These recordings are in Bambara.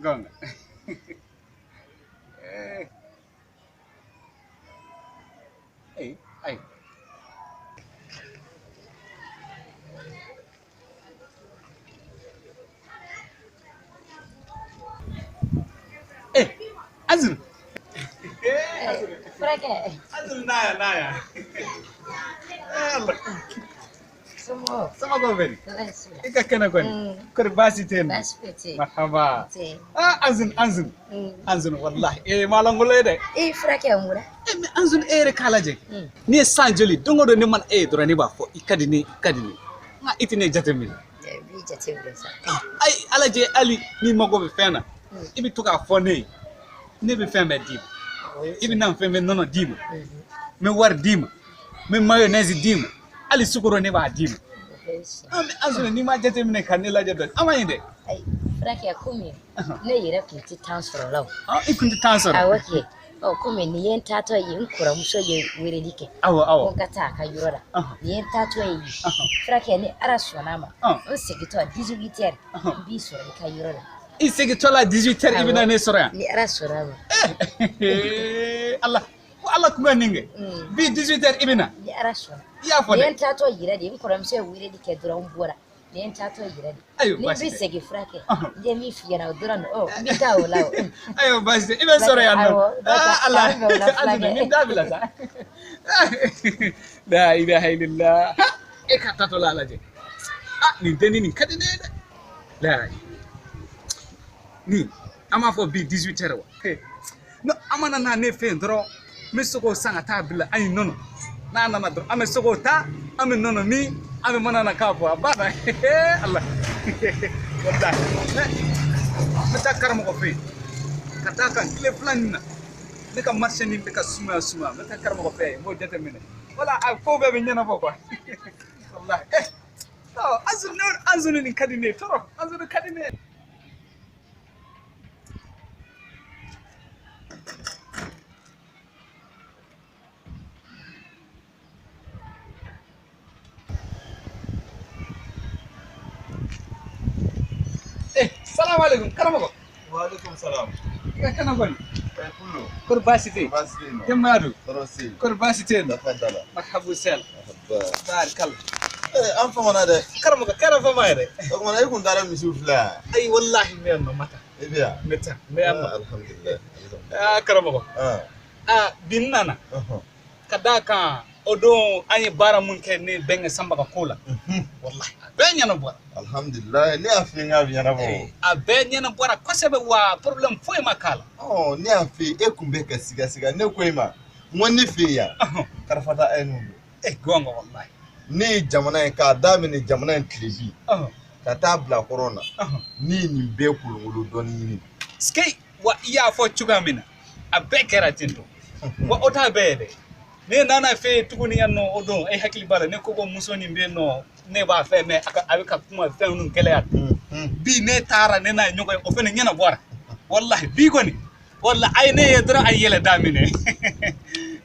Gonga. Eh. Ay. Eh, Azul. Furakɛ. Azul naya naya. Allah. Somɔgɔw? Somɔgɔw bɛ di? Baasi I ka kɛnɛ kɔni? Kɔri baasi tɛ yen? Baasi foyi tɛ yen. Marhaba. Nse. Ah, Azul Azul. Azul wallahi. Eh, malangolo ye dɛ. E furakɛ mun na? Eh, mais Azul e yɛrɛ k'a lajɛ. N'i ye san joli don o don ne mana e ye dɔrɔn ne b'a fɔ i ka di ne i ka di ne. Nka i tɛ ne jateminɛ. N b'i jateminɛ sa. Ayi ala jɛ hali n'i mago bɛ fɛn na i bɛ to k'a fɔ ne ye. Ne bɛ fɛn bɛɛ d'i ma. I bɛ na fɛn bɛ nɔnɔ d'i ma. N bɛ wari d'i ma. N bɛ mayonnaise d'i ma. Hali sukaro ne b'a d'i ma. Ah, mais Azul n'i ma jateminɛ ka ne lajɛ dɔɔni a ma ɲi dɛ. Ayi furakɛ komi ne yɛrɛ tun tɛ temps sɔrɔ la o. Ah, i kun tɛ temps sɔrɔ. Awɔ kɛ. Ɔ komi nin ye n taatɔ ye n kɔrɔmuso ye weleli kɛ. Awɔ awɔ. Ko n ka taa a ka yɔrɔ la. Nin ye n taatɔ ye yen. Furakɛ ni Ala sɔnna a ma. N segintɔ 18 heures n b'i sɔrɔ i ka yɔrɔ la. I segintɔ la 18 heures i bɛna ne sɔrɔ yan. Ni Ala sɔnna a ma. Ala ko Ala tun bɛ nin kɛ. Bi 18 heures i bɛ na. Ni Ala sɔnna. I y'a fɔ Nin ye dɛ. n taatɔ yɛrɛ de ye n kɔrɔmuso ye weleli kɛ dɔrɔn n bɔra. Nin ye n taatɔ yɛrɛ de. Ayiwa Ni n baasi bɛ tɛ. segin furakɛ. N ye min f'i ɲɛna o dɔrɔn de ɔ n bɛ taa o la o. Ayiwa baasi tɛ i bɛ sɔrɔ yan nɔ. Awɔ, Ah, Ala k'an bɛn o la Azul furakɛ. nin dabila sa. La ilaha illallah. E ka taatɔ la lajɛ. Ah, nin dennin nin ka di ne ye dɛ. La nin an b'a fɔ bi 18 heures wa. Non, an mana na ne fɛ yen dɔrɔn n bɛ se k'o san ka taa bila an ye nɔnɔ. N'a nana dɔrɔn an bɛ se k'o ta an bɛ nɔnɔ min an bɛ mana na k'a bɔ a banna. Ala. Wallahi. N bɛ taa karamɔgɔ fɛ yen ka d'a kan tile fila nin na ne ka marché nin bɛ ka sumaya sumaya n bɛ taa karamɔgɔ fɛ yen n b'o jateminɛ wala a ko bɛɛ bɛ ɲɛnabɔ quoi. Wallahi. Eh. Azul ne Azul nin ka di ne ye trop Azul ka di ne ye. Eh, salamu alaikum karamɔgɔ. Waalaikum salam. I ka kɛnɛ kɔni? Eh, Pullo. Kɔri baasi tɛ yen? Baasi tɛ yen nɔ. Denbaya dun? Tɔɔrɔ si. Kɔri baasi tɛ yen nɔ? Nafa t'a la. Marhabu sel. Marhaba. Barikala. Eh, an famana dɛ. Karamɔgɔ kɛra fama yɛrɛ. O kumana e kun taara misiw filɛ yan? Ayi wallahi n bɛ yan nɔ mata. I bɛ yan? N bɛ taa n bɛ yan nɔ. Ah, alhamdulilayi. Ah, karamɔgɔ. Ah. Ah, bi n nana. Ka d'a kan o don an ye baara mun kɛ ne bɛnkɛ Sanba ka ko la. Wallahi a bɛɛ ɲɛnabɔra. Alhamdulilayi, ne y'a f'i ye n k'a bɛ ɲɛnabɔ. A bɛɛ ɲɛnabɔra kosɛbɛ wa problème foyi ma k'a la. Ɔ, ne y'a f'i ye e kun bɛ ka siga siga ne ko e ma n ko ne fɛ yen yan. Karifata ayi ninnu don. Eh, gonga wallahi. Ne ye jamana in k'a daminɛ jamana in tile bi. Ka taa bila kɔrɔn na. Ne ye nin bɛɛ kolonkolon dɔɔni ɲini. Ske wa i y'a fɔ cogoya min na a bɛɛ kɛra ten tɔ. Wa o t'a bɛɛ ye dɛ. Ne nana fɛ yen tuguni yan nɔ o don e hakili b'a la ne ko ko muso nin bɛ yen nɔ ne b'a fɛ mais a bɛ ka kuma fɛn ninnu gɛlɛya. Bi ne taara ne n'a ye ɲɔgɔn ye o fana ɲɛnabɔra. Wallahi bi kɔni wallahi a ye ne ye dɔrɔn a ye yɛlɛ daminɛ.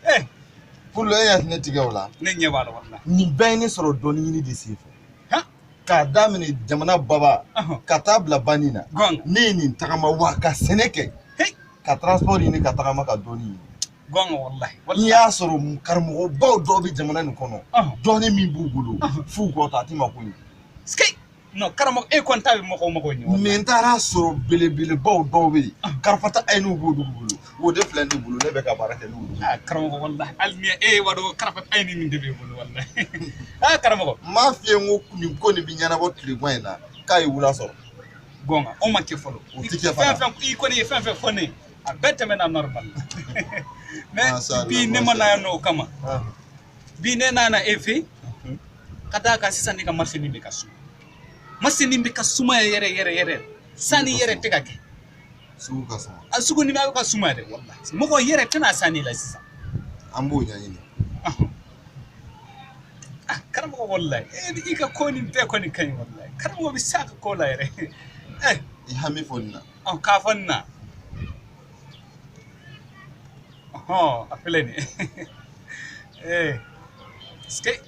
Eh. Pullo e y'a ne tigɛ o la. Ne ɲɛ b'a la wallahi. Nin bɛɛ ye ne sɔrɔ dɔɔni ɲini de senfɛ. K'a daminɛ jamana baba. Ka taa bila banni na. Gonga. Ne ye nin tagama wa ka sɛnɛ kɛ. Ka transport ɲini ka tagama ka dɔɔni ɲini. Gonga wallahi. N'i y'a sɔrɔ karamɔgɔbaw dɔw bɛ jamana nin kɔnɔ. Dɔɔni min b'u bolo. F'u kɔ ta a tɛ mako ɲɛ. Ske. Non karamɔgɔ e kɔni ta bɛ mɔgɔw mago ɲɛ. Mɛ n taara sɔrɔ belebelebaw dɔw bɛ yen. Karifata ayi n'u b'olu bolo. O de filɛ ne bolo ne bɛ ka baara kɛ n'olu ye. Ah karamɔgɔ wallahi hali ni e b'a dɔn karifata ayi ni nin de b'e bolo wallahi. Ah karamɔgɔ. N m'a f'i ye n ko nin ko nin bɛ ɲɛnabɔ tilegan in na k'a ye wula sɔrɔ. Gonga o ma kɛ fɔlɔ. O ti kɛ fana. Fɛn fɛn i kɔni ye fɛn fɛn fɔ ne ye a bɛɛ tɛmɛna normal. Mais Masha Allah, bi ne ma na yan nɔ o kama. Bi ne nana e fɛ ka d'a kan sisan ne ka marché nin bɛ ka suma. Marché nin bɛ ka suma yɛrɛ yɛrɛ yɛrɛ. Sanni yɛrɛ tɛ ka kɛ. Sugu ka suma. A sugu nin bɛ ka suma yɛrɛ wallahi. Mɔgɔ yɛrɛ tɛna sanni la sisan. An b'o ɲɛɲini. Ah karamɔgɔ wallahi e i ka ko nin bɛɛ kɔni ka ɲi wallahi. Karamɔgɔ bɛ se a ka ko la yɛrɛ. Eh. I hami fɔ nin na. Ɔ k'a fɔ nin na. Ɔhɔn a filɛ nin ye. Eh. Ske.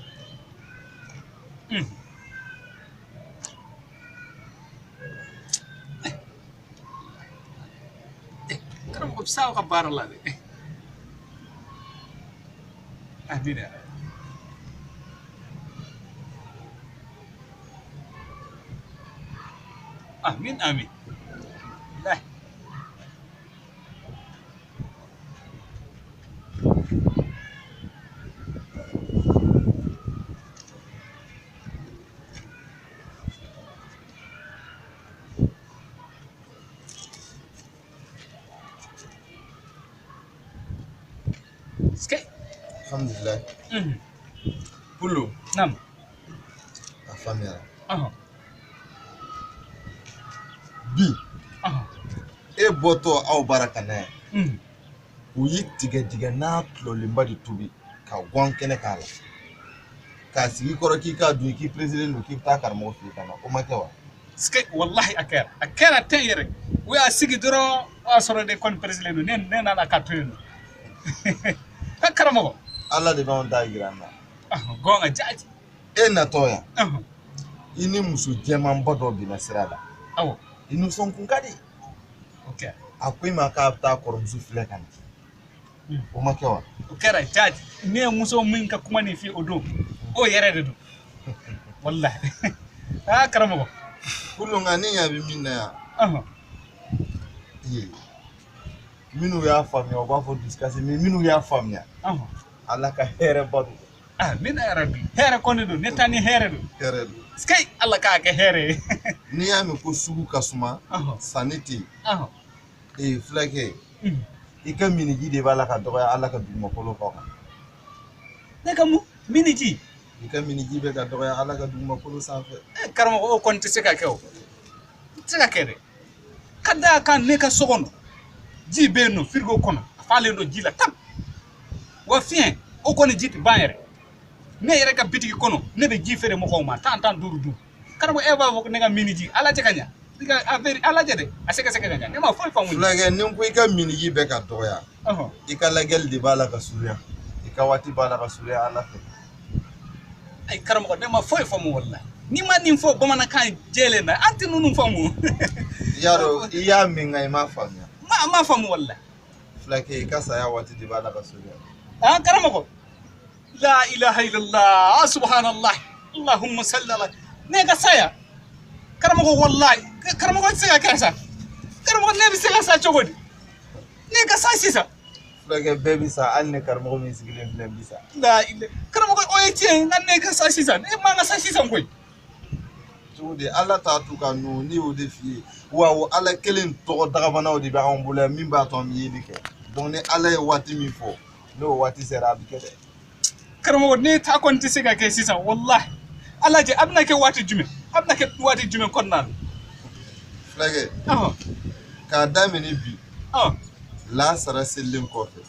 O bɛ se aw ka baara la dɛ. Amina. Amin amin. Lah. Ske. Alhamdulillah. Pullo. Nam. A faamuyara. Bi. E bɔtɔ aw bara ka na yan. U y'i tigɛ n'a tulɔlenba de tobi ka gan kɛnɛ k'a la. K'a sigi kɔrɔ k'i k'a dun k'i pereselen don k'i bɛ taa karamɔgɔ fɛ yen ka na o ma kɛ wa? Ske wallahi a kɛra. A kɛra ten yɛrɛ. U y'a sigi dɔrɔn o y'a sɔrɔ ne kɔni pereselen don ne nana ka to yen nɔ. Karamɔgɔ. Ala de b'anw ta yira an na. Gonga jaaji. E natɔ yan. I ni muso jɛmanba dɔ binna sira la. Awɔ. I nisɔnkun ka di. O kɛra. A ko i ma k'a bɛ taa kɔrɔmuso filɛ ka na. O ma kɛ wa? O kɛra jaaji. Ne ye muso min ka kuma nin f'i o don. O yɛrɛ de don. Wallahi. Aa karamɔgɔ. Pullo nka ne ɲɛ bɛ min na yan. Ee. Minnu y'a faamuya u b'a fɔ dusukasi mais minnu y'a faamuya. Ala ka hɛrɛ ba don. Amina ya rabbi. Hɛrɛ kɔni don ne ta ni hɛrɛ don. Hɛrɛ don. Ske ala k'a kɛ hɛrɛ ye. N'i y'a mɛn ko sugu ka suma. Sanni tɛ yen. Ee fulakɛ. I ka miniji de b'a la ka dɔgɔya ala ka dugumakolo kɔ kan. Ne ka mun miniji? I ka miniji bɛ ka dɔgɔya ala ka dugumakolo sanfɛ. Karamɔgɔ o kɔni tɛ se ka kɛ o. Tɛ se ka kɛ dɛ. Ka d'a kan ne ka so kɔnɔ. Ji bɛ yen nɔ firigo kɔnɔ a falen don ji la tam. Wa fiɲɛ o kɔni ji tɛ ban yɛrɛ. Ne yɛrɛ ka bitigi kɔnɔ ne bɛ ji feere mɔgɔw ma 10 10 5 5. Karamɔgɔ e b'a fɔ ko ne ka miniji ala cɛ ka ɲa. I ka affaire ala cɛ dɛ a sɛgɛsɛgɛ ka ɲa ne ma foyi faamu. Fulakɛ ni n ko i ka miniji bɛ ka dɔgɔya. I ka lajɛli de b'a la ka surunya. I ka waati b'a la ka surunya ala fɛ. Ayi karamɔgɔ ne ma foyi faamu walahi. N'i ma nin fɔ bamanankan jɛlen na an tɛ ninnu faamu. I y'a dɔn i y'a min nka i m'a faamuya. Ma faamu walahi. Fulakɛ i ka saya waati de b'a la ka surunya. Karamɔgɔ. La ilaha illallah subhanallah allahumma salli ala ne ka saya. Karamɔgɔ wallahi karamɔgɔ tɛ se ka kɛ sa. Karamɔgɔ ne bɛ se ka sa cogo di? Ne ka sa sisan. Fulakɛ bɛɛ bɛ sa hali ne karamɔgɔ min sigilen filɛ bi sa. La ilaha karamɔgɔ o ye tiɲɛ ye nka ne ka sa sisan ne man ka sa sisan koyi. Cogo di ala t'a to ka nu ne y'o de f'i ye wa o ala kelen tɔgɔ dagabanaw de bɛ anw bolo yan min b'a to an bɛ yeli kɛ donc ni ala ye waati min fɔ n'o waati sera a bɛ kɛ dɛ. Karamɔgɔ ne ta kɔni tɛ se ka kɛ sisan walahi ala jɛ a bɛna kɛ waati jumɛn a bɛna kɛ waati jumɛn kɔnɔna na. Fulakɛ. K'a daminɛ bi. Lansara selilen kɔfɛ.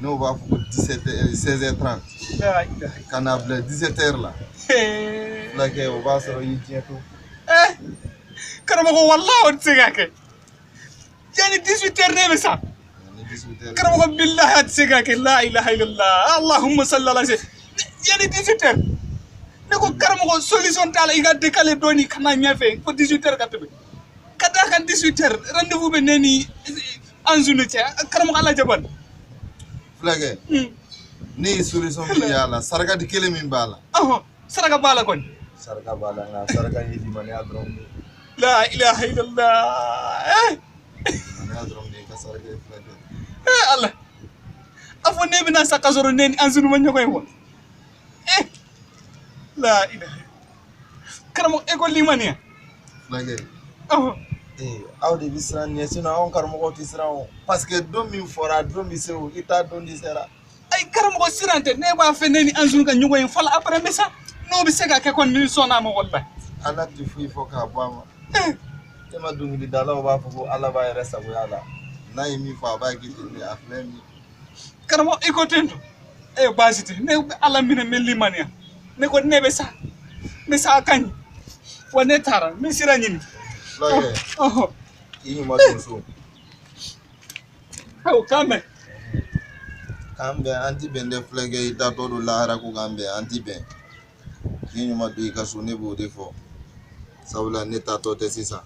N'o b'a fɔ ko 17h 16h30. Ka n'a bila 17h la. Fulakɛ o b'a sɔrɔ i ye diɲɛ to. Karamɔgɔ walahi o tɛ se ka kɛ. Yanni 18h ne bɛ sa. Karamɔgɔ bilahi a tɛ se ka kɛ la ilaha illallah allahumma salli ala yanni 18h ne ko karamɔgɔ solution t'a la i ka décaler dɔɔni ka na ɲɛfɛ fo 18h ka tɛmɛ ka d'a kan 18h rendez-vous bɛ ne ni Anzunu cɛ karamɔgɔ ala jabali. Fulakɛ. Ne ye solution min y'a la saraka kelen min b'a la. Saraka b'a la kɔni. Saraka b'a la nka saraka ye limaniya dɔrɔn de ye. La ilaha illallah. Limaniya dɔrɔn de ye ka saraka ye fulakɛ. Ala a fɔ ne bɛna sa ka sɔrɔ ne ni Anzunu ma ɲɔgɔn ye wa? La ilaha karamɔgɔ e ko limaniya. Fulakɛ. Aw de bɛ siran nin ɲɛ sinon anw karamɔgɔw tɛ siran o parce que don min fɔra don min se o i t'a don de sera. Ayi karamɔgɔ siran tɛ ne b'a fɛ ne ni Anzunu ka ɲɔgɔn ye fɔlɔ après n bɛ sa n'o bɛ se ka kɛ kɔni ni sɔnna a ma walahi. Ala tɛ foyi fɔ k'a bɔ a ma. E ma dɔnkilidalaw b'a fɔ ko ala b'a yɛrɛ sagoya la n'a ye min fɔ a b'a kɛ ten de a filɛ nin ye. Karamɔgɔ i ko ten to baasi tɛ ne bɛ ala minɛ n bɛ limaniya ne ko ne bɛ sa n bɛ sa a ka ɲi wa ne taara n bɛ sira ɲini. Fulakɛ i ɲuman don so. Ayiwa k'an bɛn. K'an bɛn an ti bɛn dɛ fulakɛ i taatɔ don lahara ko k'an bɛn an ti bɛn. K'i ɲuman don i ka so ne b'o de fɔ sabula ne taatɔ tɛ sisan.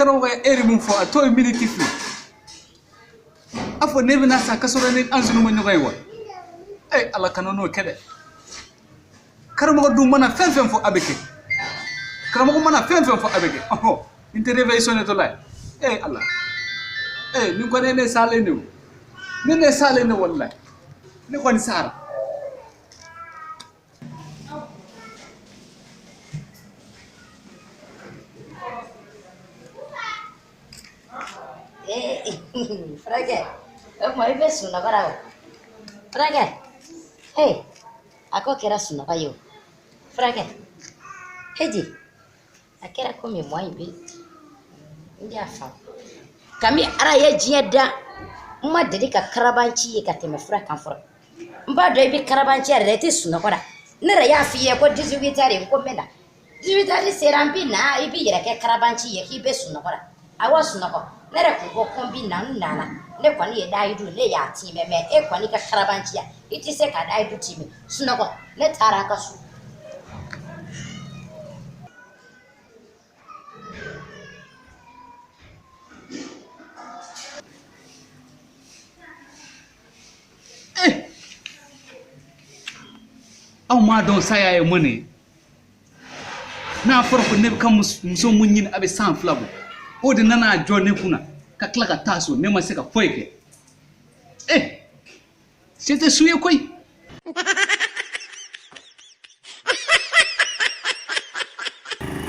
Karamɔgɔ ye heure min fɔ, a tɔ ye miniti 2. A fɔ ne bɛna sa ka sɔrɔ ne an sunu ma ɲɔgɔn ye wa? Ee, Ala kana n'o kɛ dɛ. Karamɔgɔ dun mana fɛn fɛn fɔ, a bɛ kɛ. Karamɔgɔ mana fɛn fɛn fɔ, a bɛ kɛ. Ɔhɔ, n tɛ réveil sonné tɔ la ye. Ee Ala, ee, nin kɔni ye ne salen de o. Ne salen de, walayi, ne kɔni sara. Ee, furakɛ, o tuma i bɛ sunɔgɔ la o. Furakɛ, ee, a ko kɛra sunɔgɔ ye o. Furakɛ, heji, a kɛra komi mɔ in bɛ n y'a faamu. Kami Ala ye diɲɛ da, n ma deli ka karabanci ye ka tɛmɛ fura kan fɔlɔ. N b'a dɔn i bɛ karabanci yɛrɛ la, i tɛ sunɔgɔ la. Ne yɛrɛ y'a f'i ye ko 18 heures, ko n bɛ na. 18 heures sera, n bɛ na, i b'i yɛrɛ kɛ karabanci ye k'i bɛ sunɔgɔ la. Awɔ, sunɔgɔ. Ne yɛrɛ kun ko ko n bɛ na, n nana. Ne kɔni ye layidu, ne y'a timɛ, mɛ e kɔni ka karabanciya, i tɛ se ka layidu timɛ. Sunɔgɔ, ne taara a ka so. Eh, aw m'a dɔn saya ye mun ye. N'a fɔra ko ne bɛ ka muso mun ɲini, a bɛ san 2 bɔ, o de nana jɔ ne kunna ka tila ka taa so, ne ma se ka foyi kɛ. Eh, se tɛ su ye koyi.